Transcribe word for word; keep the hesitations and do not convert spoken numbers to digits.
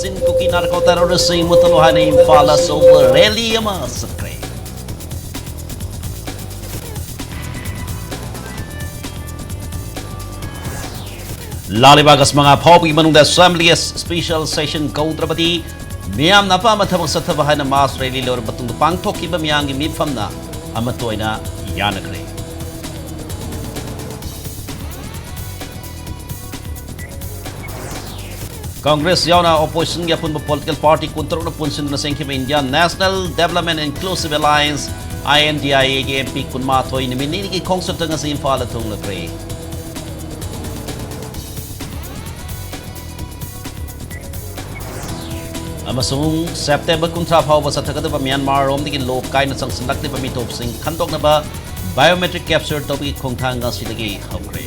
ꯆꯤꯟ ꯀꯨꯀꯤ ꯅꯥꯔꯀꯣ ꯇꯦꯔꯣꯔꯤꯁꯁꯤꯡ ꯃꯨꯠꯊꯠꯂꯨ ꯍꯥꯏꯅ ꯏꯝꯐꯥꯜꯗ ꯑꯆꯧꯕ ꯔꯦꯂꯤ ꯑꯃ ꯆꯠꯈ꯭ꯔꯦ꯫ ꯂꯥꯛꯂꯤꯕ ꯑꯥꯒꯁ ꯃꯉꯥ ꯐꯥꯎꯕꯒꯤ ꯃꯅꯨꯡꯗ ꯑꯦꯁꯦꯝꯕ꯭ꯂꯤ ꯁ꯭ꯄꯦꯁꯦꯜ ꯁꯦꯁꯟ ꯀꯧꯗ꯭ꯔꯕꯗꯤ ꯃꯤꯌꯥꯝꯅ ꯑꯄꯥꯝꯕ ꯊꯕꯛ ꯆꯠꯊꯕ ꯍꯥꯏꯅ ꯃꯥꯁ ꯔꯦꯂꯤ ꯂꯣꯏꯔꯕ ꯃꯇꯨꯡꯗ ꯄꯥꯡꯊꯣꯛꯈꯤꯕ ꯃꯤꯌꯥꯝꯒꯤ ꯃꯤꯐꯝꯅ ꯑꯃꯠꯇ ꯑꯣꯏꯅ ꯌꯥꯅꯈ꯭ꯔꯦ꯫ ꯀꯪꯒ꯭ꯔꯦꯁ ꯌꯥꯎꯅ ꯑꯣꯄꯣꯖꯤꯁꯟꯒꯤ ꯑꯄꯨꯟꯕ ꯄꯣꯂꯤꯇꯤꯀꯦꯜ ꯄꯥꯔꯇꯤ ꯀꯨꯟꯇꯔꯨꯛꯅ ꯄꯨꯟꯁꯤꯟꯗꯨꯅ ꯁꯦꯝꯈꯤꯕ India national development inclusive alliance, I N D I ꯑꯦꯒꯤ ꯑꯦꯝ ꯄꯤ ꯀꯨꯟꯃꯥꯊꯣꯏ ꯅꯨꯃꯤꯠ ꯅꯤꯅꯤꯒꯤ ꯈꯣꯡꯆꯠꯇ ꯉꯁꯤ ꯏꯝꯐꯥꯜꯗ ꯊꯨꯡꯂꯈ꯭ꯔꯦ꯫ ꯑꯃꯁꯨꯡ ꯁꯦꯞꯇꯦꯝꯕꯔ ꯀꯨꯟꯊ꯭ꯔꯥ ꯐꯥꯎꯕ ꯆꯠꯊꯒꯗꯕ ꯃ꯭ꯌꯥꯟꯃꯥꯔꯔꯣꯝꯗꯒꯤ ꯂꯣꯛ ꯀꯥꯏꯅ ꯆꯪꯁꯤꯜꯂꯛꯂꯤꯕ ꯃꯤꯇꯣꯞꯁꯤꯡ ꯈꯟꯗꯣꯛꯅꯕ ꯕꯥꯏꯑꯣꯃꯦꯇ꯭ꯔꯤꯛ ꯀꯦꯞꯆꯔ ꯇꯧꯕꯒꯤ ꯈꯣꯡꯊꯥꯡ ꯉꯁꯤꯗꯒꯤ ꯍꯧꯈ꯭ꯔꯦ꯫